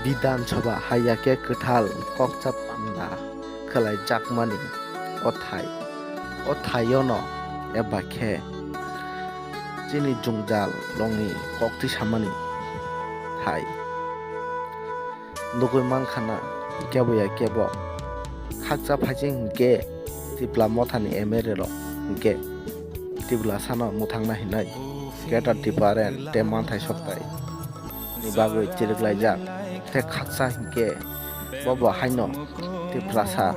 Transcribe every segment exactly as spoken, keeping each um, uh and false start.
Bidhan Sabha haiya khe kwthal kokcha panda khlaijakmani o thai, o thaiono eba khe chini jwngjal rokni kok tisamani thai. Nugwi mankha na kebo ya kebo khakcha phaising hinkhe Tipla Mothani M L A rok hinkhe Tiplasano mwthangna hinwi Greater Tipraland tei manthai sokthai ni bagwi chiriklaijak tei khaksa hinkhe bobo haino Tiprasa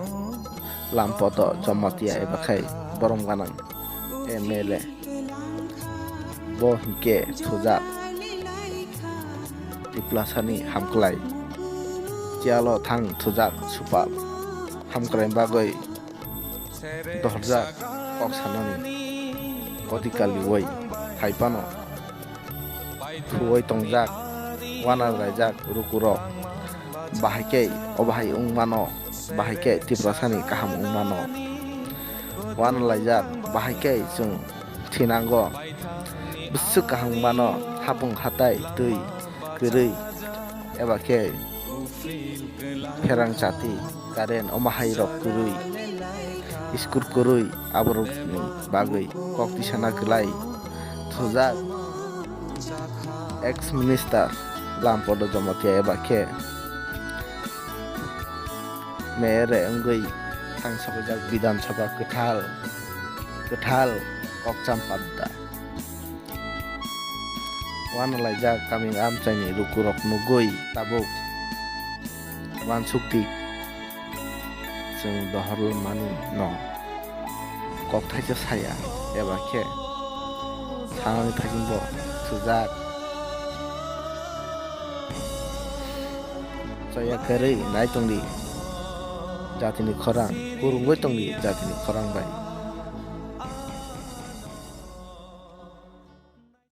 Lampoto Jamatia eba khai borom gwnang M L A bo hinkhe thujak Tiplasani hamklai. Chialo thang thujak supa hamkrai bagwi dohorjak kok sanani koti kaliui hai phano khuui tongjak, uanalaijak rukurok. Bahai khe o bahai wng mano, bahai khe Tiprasani kaham wng mano. Uanalaijak bahai khe chwng thinango. Bwswk kaham wng mano, hapung hatai twi kwrwi eba khe pherang chati, current, omo hai rok kwrwi, school kwrwi, aborokni bagwi kok tisana kwlai thujak ex minister Lampoto Jamatia eba khe M L A wngwi thang sokjak Bidhan Sabha kwthal, kwthal kokcham padda. Uanalaijak kaming amchaini rukurok nugwi tabuk uansukdi. Chwng dohormani no kok thaisa saya eba khe sanani phaisingbo thujak. Chaya kwrwi nai tongdi jatini khorang, kwrwngwi tongdi jatini khorang bai.